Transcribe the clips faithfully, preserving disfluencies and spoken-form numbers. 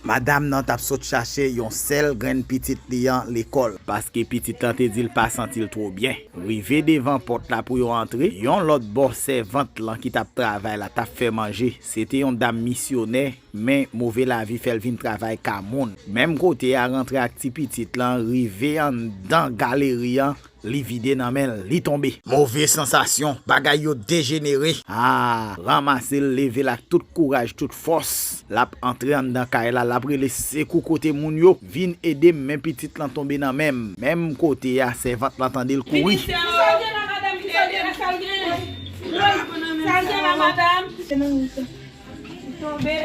Madanm nan t ap sot chache yon sèl grenn pitit li an lekòl, paske pitit lan te di l pa santi l twò byen. Rive devan pòt la pou yo antre, yon lòt bò sèvant lan ki t ap travay la t ap fè manje. Se te yon dam misyonè, men move lavi fè l vin travay ka moun. Menm kote a, rantre ak ti pitit lan, rive anndan galeri an, li vide nan men l, li tonbe. Move sansasyon, bagay yo dejenere. Ah, ranmase l, leve l ak tout kouraj, tout fòs. L ap antre anndan kay la, l ap rele sekou kote moun yo, vin ede m, men pitit lan tonbe nan men m. Menm kote a, sèvant lan tande l kouri. Vini, sè. Sa l gen la, madanm? Sa l gen la? Sa l gen? Sa l gen la, madanm? Tonbe.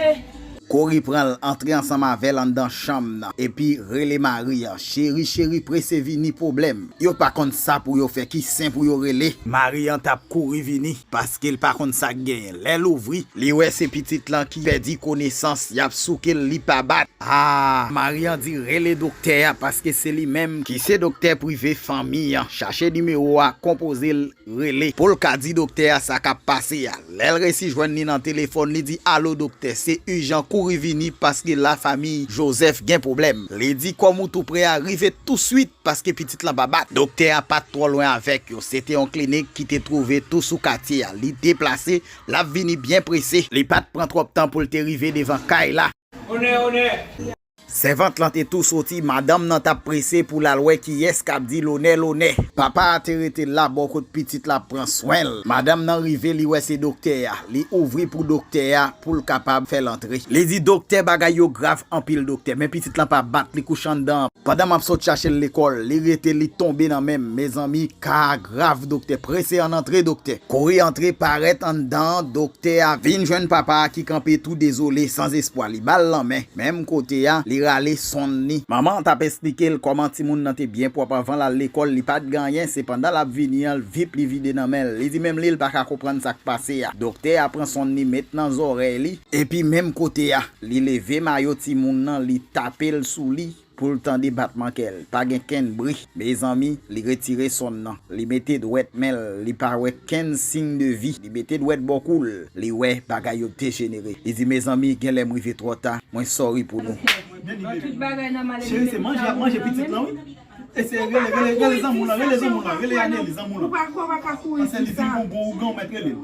Kouri pran l, antre ansanm avè l anndan chanm nan, epi rele mari an, cheri, cheri, prese vini, pwoblèm. Yo pa konn sa pou yo fè, ki sen pou yo rele. Mari an t ap kouri vini, paske l pa konn sa k genyen. Lè l ouvri, li wè se pitit lan ki pèdi konesans, y ap souke l, li pa bat. Ah, mari an di rele doktè a, paske se li menm ki se doktè prive fanmi an. Chache nimewo a, konpoze l, rele pou l ka di doktè a sa k ap pase a. Lè l resi jwenn li nan telefòn, li di, "Alo, doktè, se ijan, kouri vini, paske lafanmi Jozèf gen pwoblèm." Li di, "Kòm ou tou pre a, rive touswit, paske pitit lan pa bat." Doktè a pa t twò lwen avèk yo. Se te yon klinik ki te twouve tou sou katye a. Li deplase, l ap vini byen prese. Li pa t pran twòp tan pou l te rive devan kay la. Onè, onè. Sèvant lan te tou soti, madanm nan t ap prese pou l al wè kiyès k ap di l onè, l onè. Papa a te rete la bò kot pitit la ap pran swen l. Madanm nan rive, li wè se doktè a. Li ouvri pou doktè a, pou l kapab fè l antre. Li di, "Doktè, bagay yo grav anpil, doktè, men pitit lan pa bat, li kouche anndan an. Pandan m ap sot chache l lekòl, li rete, li tonbe nan men m. Mezanmi, ka a grav, doktè. Prese ann antre, doktè." Kouri antre, parèt anndan an, doktè a vin jwenn papa a ki kanpe tou dezole, san espwa. Li ba l lanmen. Menm kote a, li rale sonn li. Manman an t ap esplike l kòman timoun nan te byen pwòp anvan l al lekòl, li pa t gen anyen, se pandan l ap vini an, vip li vide nan men l. Li di menm li, l pa ka konprann sa k pase a. Doktè a pran sonn li, met nan zòrèy li, epi menm kote a, li leve mayo timoun nan, li tape l sou li pou l tande batman kè l. Pa gen kenn bri. Mezanmi, li retire sonn nan. Li mete dwèt men l, li pa wè kenn siy de vi. Li mete dwèt bò kou l, li wè bagay yo dejenere. Li di, "Mezanmi, genlè m rive twò ta, mwen sòri pou nou." Tout bagay nòmal. Cheri, se manje, ap manje pitit lan, wi. E se rele, rele, rele zanmi w lan, rele zanmi w lan, rele Aneli, zanmi w lan. Ou pa, ou pa ka kouri. Paske li di l gon, gon ougan, ou mèt rele l.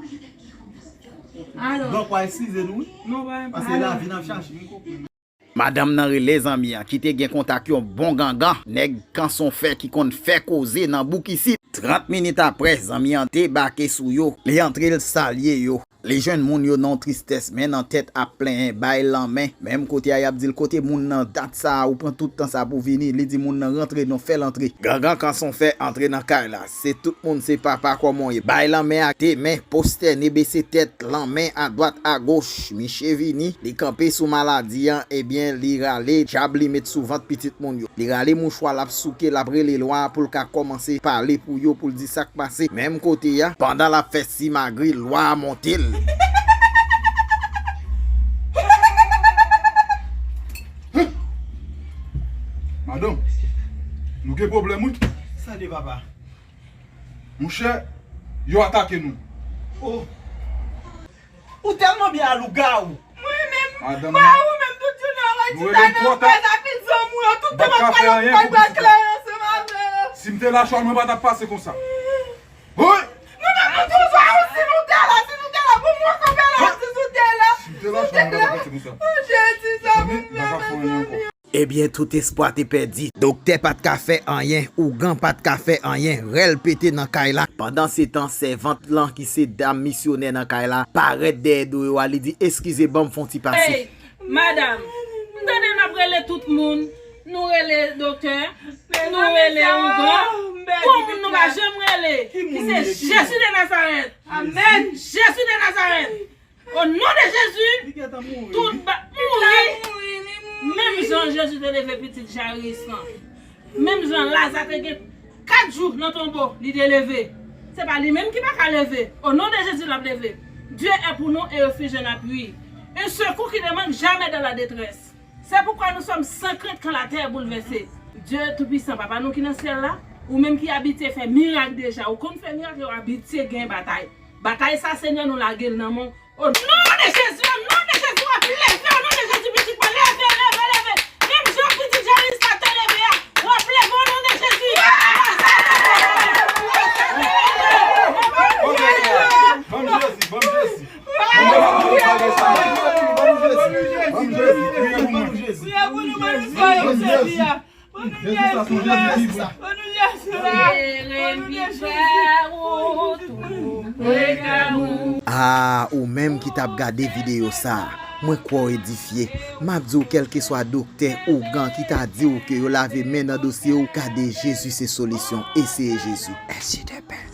Alò. Donk, w a eskize nou, wi. Non, pa, paske lavi n ap chache. Madanm nan rele zanmi an, ki te gen kontak yon bon gangan, nèg kanson fè ki konn fè koze nan bouk isit. Trant minit apre, zanmi an debake sou yo. Li antre, l salye yo. Li jwenn moun yo nan yon tristès, men nan tèt ap plenyen, bay lanmen. Menm kote a, y ap di l, "Kote moun nan? Dat sa a, ou pran tout tan sa pou vini?" Li di moun nan, "Rantre non, fè l antre." Gangan kanson fè antre nan kay la. Se tout moun, se papa kòman w ye. Bay lanmen ak de men, pwostène, bese tèt, lanmen adwat, agoch. Miche vini, li kanpe sou maladi an, ebyen, li rale djab li met sou vant pitit moun yo. Li rale mouchwa, l ap souke, l ap rele lwa pou l ka kòmanse pale pou yo, pou l di sa k pase. Menm kote a, pandan l ap fè simagri, lwa a monte l. Madanm, nou gen pwoblèm, wi. Sa de papa? Monchè, yo atake nou. Oh. Ou tèlman byen a lougawou. Mwen menm, madanm, mwen, ou menm, tout jounen, ou wè ti ta nan pèz ak zanmi w yo, tout tan m ap pale, ou pa pran kleren ansanm avè yo. Si m te la chòl, mwen pa t ap pase konsa. Woy! Nou menm, nou toujou a ou, si nou te la, si nou te la, pou mwen, konpè la, si nou te la. Si m te la chòl, mwen pa t ap pase konsa. Oh, Jezi, sa pou m fè, mezanmi. Ebyen, tout espwa te pèdi. Doktè pa t ka fè anyen, ougan pa t ka fè anyen, rèl pete nan kay la. Pandansetan, sèvant lan, ki se dam misyonè nan kay la, parèt dèyè do yo a, li di, "Eskize, ban m fè yon ti pase." Ey, madanm, m tande n ap rele tout moun, nou rele doktè, nou rele ougan, pou yon moun nou pa janm rele, ki se Jezi de Nazarèt. Amèn. Jezi de Nazarèt. O non de Jezi, tout ba-, mouri. Menm jan Jezi te leve pitit Jayis lan. Menm jan Laza te gen kat jou nan tonbo, li te leve. Se pa li menm ki pa ka leve. O non de Jezi, l ap leve. Dieu est pour nous et refuge en appui. Un secours qui ne manque jamais dans la détresse. C'est pourquoi nous sommes sans crainte quand la terre est bouleversée. Dieu Tout-Puissant, Papa nou ki nan syèl la, ou menm ki abitye fè mirak deja, ou konn fè mirak, ou abitye gen batay. Batay sa, Senyè, nou lage l nan men w. O non de Jezi, o non de Jezi, w ap leve, o non de Jezi, pitit mwen, leve, leve, Jezi. Jezi sa, se Jezi ki vre. Sere m pi pre ou tou pre damou. Ah, ou menm ki t ap gade videyo sa, mwen kwè w edifye. M ap di w kèlkeswa doktè, ougan ki ta di w ke yo lave men nan dosye w, gade Jezi se solisyon, eseye Jezi. S J D P.